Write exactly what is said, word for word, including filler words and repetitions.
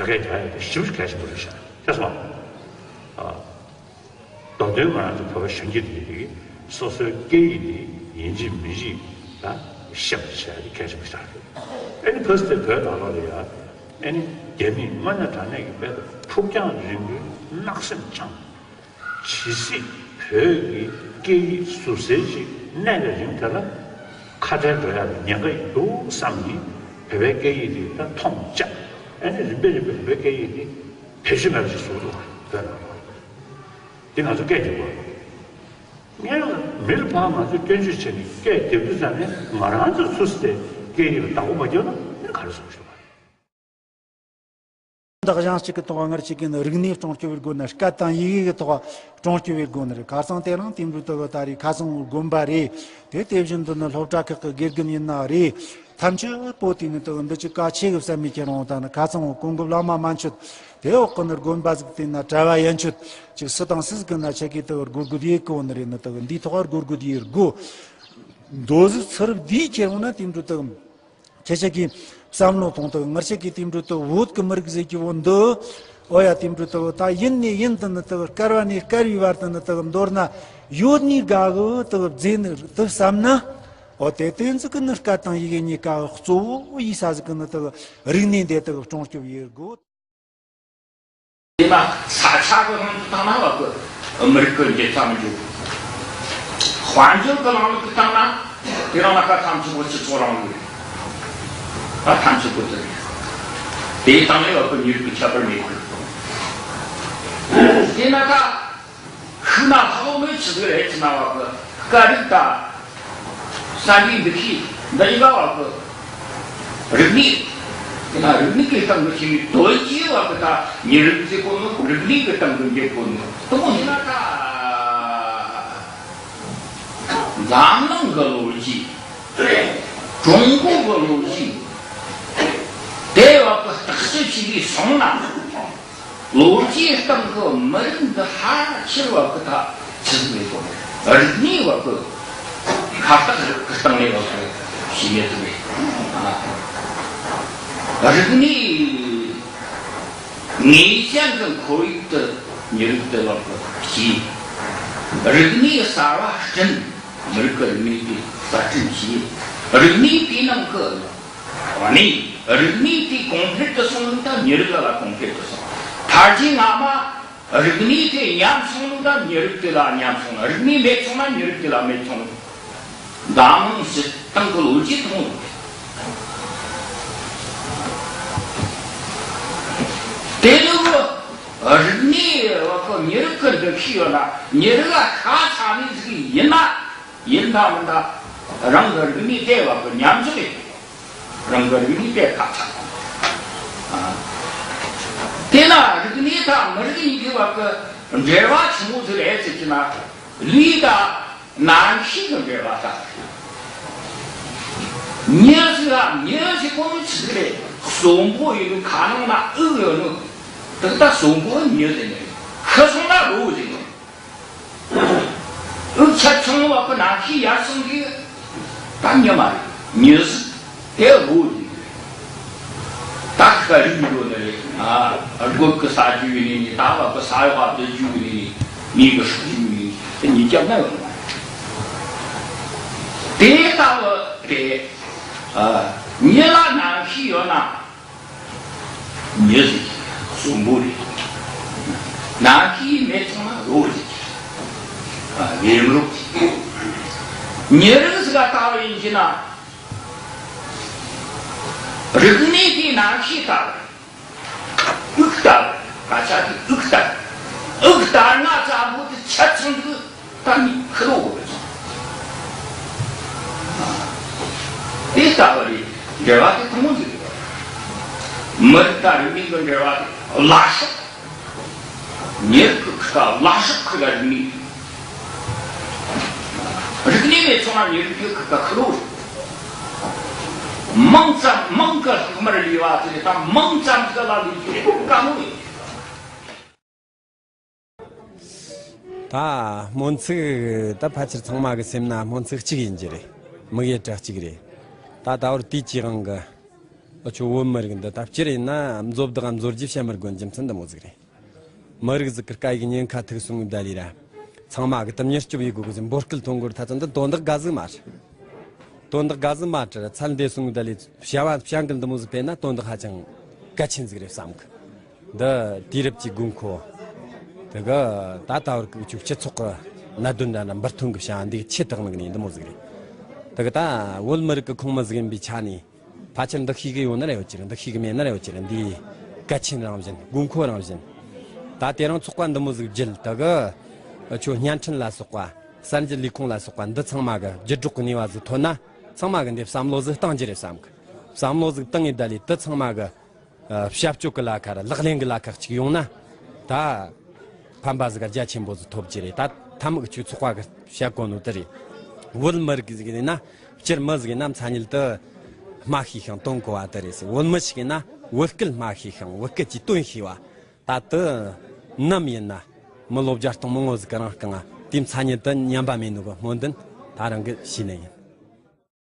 སྐད་རྒྱག་ཡ་དེ་ཞེ་པོ་ཅིག་གལ་ཆེན་པོ་རེད་ཤག་ཤེས་སོང་། ཨ། མདོར་དོན་ང་རང་ཚོ་བོད་པ་གཞོན་སྐྱེས་དེ་གིས་སོ་སོའི་སྐད་ཡིག་དེ་ཡིན་གཅིག་མིན་གཅིག་ད་ཤེས་པ་བྱས་ཏེ་གལ་ཆེན་པོ་ཞིག་རེད། ཨ་ནི་ཕ་སི་ཏེ་བོད་ནང་ལོགས་ལ་ཡ་ཨ་ནི་རྒྱ་མིས་དངོས་གནས་དྲང་གནས་ཀྱི་དཔེ་ཕུགས་རྒྱང་རིང་པོའི་བརྣག་སེམས་བཅངས། ཇི་སྲིད་བོད་ཀྱི་སྐད་ཡིག་ཟུར་ཟའི་ཅིག་གནས་པའི་རིང་དེ་ལ་ཁ་བྲལ་འགྲོ་ཡག་གི་ཉེན་ཁ་ཡོད་འདུག་བསམ་ནས་བོད་པའི་སྐད་ཡིག་དེ་ད་མཐོང་བཅག་ཨ་ནི་རིམ་པས་རིམ་པས་བོད་པའི་སྐད་ཡིག་དེ་བེད་སྤྱོད་མེད་པ་ཞིག་བཟོ་འདུག་བོད་ནང་ལ། འདི་ང་ཚོ་སྐད་རྒྱབ་དགོས། སྔོན་ལ་མི་ལ་ཕར་ང་ཚོས་སྐྱོན་བརྗོད་བྱས་ནས་སྐད་རྒྱབ་དུས་ཙམ་ནས་ང་རང་ཚོས་ཚུར་ཟེར་སྐད་ཡིག་ལ་བདག་པོ་མ་བརྒྱབ་ན་ཨ་ནི་ག་རེ་བཟོ་དགོས་ཞུ་བ་རེད། དང་གཞན་གཅིག་གི་ཐོག་སྔར་གཅིག་གི་ནི་རིག་གནས་སྲུང་སྐྱོབ་པའི་སྒོ་ནས་སྐད་དང་ཡི་གེ་གི་ཐོག་སྲུང་སྐྱོབ་པའི་སྒོ་ནས་རེད། ཁ་སང་དེ་རིང་དེ་འདྲ་ལྟ་བུ་ད་རེས་ཁ་སང་དགོན་པ་རེད། དེ་དེ་བཞིན་དུ་ནི་སློབ་གྲྭ་ཁག་གི་དགེ་རྒན་ཡིན་ན་རེད། ཐམས་ཅད་པོ་དེ་ནི་ལྟ་བུ་འདི་ཅིག་གལ་ཆེ་གི་བསམ་མི་ཁྱེར་འོང་ད་ནི་ཁ་སང་གོང་གི་བླ་མ་མན་ཆད་དེ་འོག་གི་ནི་དགོན་པ་ཟིག་དེ་ན་གྲྭ་བ་ཡན་ཆད་ཅིག་སུ་དང་སུ་ཟིག་གི་ན་ཆེ་གི་ལྟ་བུ་སྒོར་སྒོར་ཡེ་གི་འོང་ནི་རེད། ནི་ལྟ་བུ་འདིའི་ཐོག་སྒོར་སྒོར་ཡེ་དགོས། མདོ་ཟིག་ཚུར་འདིའི་ཁྱེར་འོང་ན་དེ་འདྲ་ལྟ་བུ། ཁྱེད་ཅག་གིས་བསམ་བློ་ཐོངས་དང་། ང་ཅག་གིས་དེ་འདྲ་དུ་བོད་ཀྱི་མི་རིགས་ཟེར་གྱི་བོ་འདི། ཨོ་ཡ། དེ་འདྲ་དུ་ད་ཡུན་ནས་ཡུན་དུ་ནི་དུ་བསྐལ་བ་ནས་བསྐལ་བའི་བར་དུ་ནི་དུ་མདོར་ན་ཡོད་ནི་དགའ་གི་དུ་བརྫེ་ནི་དུ་བསམ་ན། ཨོ་དེ་དེ་ཟིག་གི་ནི་སྐད་དང་ཡི་གེ་གཉིས་ཀ་གཙོ་བོ་ཡིན་ས་ཟིག་གི་ནི་དུ་རིག་གནས་འདི་དུ་སྲུང་སྐྱོབ་ཡེད་དགོས། དེ་ན་ས་ཆ་གི་རང་བཞིན་སྟེང་ན་བ་གི་མི་རིགས་ཀྱི་འགྱུར་ཐམས་ཅད། དཔལ་འབྱོར་གྱི་ལམ་ལུགས་ཀྱི་སྟེང་ན་དེ་རིང་ལ་ཁ་ཐམས་ཅད་པོ་སྤྱི་ཚོགས་རིང་ལུགས་རེད། ད་ཐམས་ཅད་པོ་དེ་རེད། དེའི་སྟེང་ནས་བ་གི་མི་རིགས་ཀྱི་ཁྱད་པར་མེད་གི། དེ་ན་ད་ཤུགས་ན་ལྷག་མེད་ཆི་ཟིག་རེད་ཅེ་ན་བ་གི་སྐད་རིགས་དང་། བསམ་པའི་འདུ་ཤེས་འདི་གཉིས་ཀ་བ་གི་རིག་གནས། དེ་ན་རིག་གནས་ཀྱི་སྟེང་དུ་ཞེན་པའི་དོན་གྱི་བ་གི་ད་མི་རིགས་ཟེར་གོ་ནོ། རིག་གནས་ཀྱི་སྟེང་དུ་འགྱུར་གོ་ནོ། དེ་མོ་ཡིན་ན་ད་འཛམ་གླིང་གི་ལོ་རྒྱུས། ཀྲུང་གོ་གི་ལོ་རྒྱུས་དེ་བ་གི་བརྟག་དཔྱད་བྱས་ནས་སོང་ན། ལོ་རྒྱུས་སྟེང་གི་མི་རིགས་འདི་ཕལ་ཆེར་བ་གི་ད་ཆི་ཟིག་རེད་གོ། རིག་གནས་བ་གི་ཁ་བཏགས་རིགས་ཀྱི་སྟེང་ནས་བ་གི་ཤེས་ཡོད་ཟིག་རེད། ཨ། རིག་གནས་ངེས་ཅན་གྱི་ཁོར་ཡུག་ཏུ་མི་རིགས་དེ་བ་གི་སྐྱེས། རིག་གནས་གསར་བ་བསྐྲུན། མི་རིགས་ཀྱི་རིག་གནས་དེ་གསར་སྐྲུན་བྱས། རིག་གནས་དེའི་ནང་གི། ཨ་ནི། རིག་གནས་དེ་གོང་འཕེལ་དུ་སོང་ནོ་ད་མི་རིགས་ལ་གོང་འཕེལ་དུ་སོང་། ཕལ་ཆེར་སྔ་མ་རིག་གནས་དེ་ཉམས་སོང་ནོ་ད་མི་རིགས་དེ་ལ་ཉམས་སོང་། རིག་གནས་མེད་སོང་ན་མི་རིགས་དེ་ལ་མེད་སོང་། འཛམ་གླིང་སྤྱིར་བཏང་གི་ལོ་རྒྱུས་ཐུང་ངུ། དེ་ནི་རིག་གནས་བ་གི་མི་རིགས་ཀྱི་འདུ་ཤེས་ཡོད་ན། མི་རིགས་ལ་ཤ་ཚ་ནི་ཟིག་ཡིན་ན། ཡིན་ད་མིན་ད་རང་གི་རིག་གནས་དེ་བ་གི་ཉམས་འཇོག་ཡིན། རང་གི་རིག་གནས་དེ་ཐག་ཆག་ཨ། དེ་ན་རིག་གནས་དང་མི་རིགས་གཉིས་ཀྱི་བར་གྱི་འབྲེལ་བ་ཆི་མོ་ཟིག་རེད་ཟེར་གྱི་ན། ལུས་དང་རྣམ་ཤེས་ཀྱི་འབྲེལ་བ་ད། མྱི་ཟིག་ལ་མྱི་ཟེར་གོ་ནོ་ཆི་ཟིག་རེད། གསོན་པོ་ཡོད་ནི་ཁ་ནང་ན་དབུགས་ཡོད་ནོ། དེ་ད་གསོན་པོ་མྱི་ཟེར་ནི་རེད། ཤི་སོང་ན་རོ་ཟེར་ནི་རེད། དབུགས་ཆད་སོང་བ་གི་རྣམ་ཤེས་ཡར་སོང་གི། ད་མྱི་མ་རེད། མྱི་ཟིག་དེ་བོ་ཡིན། ད་ཁ་རིག་མི་འགྲོ་ནི་རེད། ཨ། སྒོ་གི་ཟ་རྒྱུ་ཡིན་ནི། ད་བ་གི་ས་ཡོག་ག་སྡོད་རྒྱུ་ཡིན་ནི། མི་གི་སྲོག་རྒྱུ་ཡིན་ནི། དེ་གཉིས་ཀྱང་ན་ཡོང་མ་རེད། དེ་ལྟ་བུ་རེད། ཨ། མྱི་ལ་རྣམ་ཤེས་ཡོད་ན། མྱི་ཟིག་གསོན་པོ་རེད། རྣམ་ཤེས་མེད་སོང་ན་རོ་ཟིག་ཨ། ཡེམ་རོ། མྱི་རིགས་ཟིག་ག་ལྟ་བ་ཡིན་གྱི་ན། རིག་གནས་དེའི་རྣམ་ཤེས་ལྟ་བུ། དབུགས་ལྟ་བུ། སྐད་ཆ་དེ་དབུགས་ལྟ་བུ། དབུགས་ལྟར་ན་ཙམ་པོ་དེ་ཆད་སོང་དུས། ད་ནི་ཁུ་ལོ་བོ་རེད། དེ་ལྟ་བུ་རེད། འབྲེལ་བ་དེ་ཐུང་ངུ་ཟིག་རེད། མི་རིགས་དང་རིག་གནས་ཀྱི་འབྲེལ་བ་དེ་བླ་སྲོག་མྱི་རིགས་ཀྱི་ཁུ་ཁ་བླ་སྲོག་ཁུ་ཁ་རིག་གནས། རིག་གནས་མེད་སོང་ན་མྱི་རིགས་ཀྱི་ཁུ་ཁ་ཁུ་ལོ་རེད། མང་ཙམ་མང་གི་ལྷག་མར་ལུས་པ་དེ་རེད། ད་མང་ཙམ་ཟིག་ལ་ལུས་རྒྱུ་དཀའ་མོ་རེད། ད་སྨོན་ཚིག་ད་ཕལ་ཆེར་ཚང་མ་གི་སེམས་ན་སྨོན་ཚིག་གཅིག་ཡིན་གྱི་རེད། དམིགས་ཡུལ་གྲ་གཅིག་རེད། ད་ད་བར་དུས་ཀྱི་དབང་གི་ ཨ་ཆོ་བོད་མི་རིགས་འདི་ད་སྤྱིར་ཡིན་ན་མཛོ་བདག་གམ་མཛོ་རྗེ་བཤད་མི་དགོས། རྒྱུ་མཚན་འདི་མོ་ཟིག་རེད། མི་རིགས་ཟིག་གི་སྐད་ཡིག་ཉེན་ཁ་ཐུག་སོང་ངི་ད་ལི་ར། ཚང་མ་གི་དུ་མྱུར་སྐྱོབ་ཡེད་དགོས་གི་ཟེར་འབོད་སྐུལ་ཐོན་གོ་ད་ཚོ་འདི་དོན་དག་དགའ་ཟིག་མ་རེད། དོན་དག་དགའ་ཟིག་མ་རེད། ཚད་འདས་སོང་ངི་ད་ལི་བྱ་བ་བྱ་འགུལ་འདི་མོ་ཟིག་སྤེལ་ན་དོན་དག་ཧ་ཅང་གལ་ཆེན་ཟིག་རེད་བསམ་གི། འདི་དུས་རབས་ཀྱི་དགོས་མཁོ། དེ་གི་ད་ད་བར་གི་ཆོ་སྤྱི་ཚོགས་གི་གནད་དོན་འདྲ་འདྲ་འབུར་ཐོན་གི་བྱ་བ་འདི་ཆེ་དག་ནི་གི་ནི་འདི་མོ་ཟིག་རེད། དེ་གི་ད་བོད་མི་རིགས་གི་ཁོངས་མི་ཟིག་ཡིན་པའི་ཆ་ནས། ཕལ་ཆེར་འདི་ཤེས་གི་ཡོད་ན་ར་ཡོད་ཀྱི་རེད། འདི་ཤེས་གི་མེད་ན་ར་ཡོད་ཀྱི་རེད། འདི་གལ་ཆེན་རང་བཞིན། དགོས་མཁོ་རང་བཞིན། ད་དེ་རིང་ཚོགས་པ་འདི་མོ་ཟིག་བརྒྱུད་དེ་གི་ཆོ་བརྙན་འཕྲིན་ལ་སོགས་པ། གསར་འགྱུར་ལས་ཁུངས་ལ་སོགས་པ་འདི་ཚང་མ་གི་བརྒྱུད་སྒྲོག་གི་ནུས་པ་ཟིག་ཐོན་ན། ཚང་མ་གི་འདི་བསམ་བློ་ཟིག་གཏང་རྒྱུ་རེད་བསམ་གི། བསམ་བློ་ཟིག་བཏང་ངེ་ད་ལི་དེ་ཚང་མ་གི་ཨ་བྱ་སྤྱོད་གི་ལ་ཁ་ར་ལག་ལེན་གི་ལ་ཁ་གཅིག་ཡོང་ན། ད་ཕན་པ་ཟིག་ག་རྒྱ་ཆེན་པོ་ཟིག་ཐོབ་རྒྱུ་རེད། ད་ཐ་མ་གི་ཆོ་ཚོགས་པ་གི་བཤད་གོ་ནོ་དེ་རེད། བོད་མི་རིགས་ཟིག་ཡིན་ན། སྤྱིར་མི་ཟིག་ཡིན་ན་མཚན་ཉིད་དུ་སྨྲ་ཤེས་ཤིང་དོན་གོ་བ་དེ་རེད་ཟེར། བོད་མི་ཞིག་ཡིན་ན་བོད་སྐད་སྨྲ་ཤེས་ཤིང་བོད་སྐད་ཀྱི་དོན་ཤེས་པ། ད་དུ་ནམ་ཡིན་ན་མི་ལོ་བརྒྱ་སྟོང་མང་བོ་ཟིག་གི་རང་རྐང་ང་དེའི་མཚན་ཉིད་དུ་ཉམས་པ་མེད་ནོ་གི་སྨོན་འདུན་ད་རང་གི་ཞུས་ནི་ཡིན།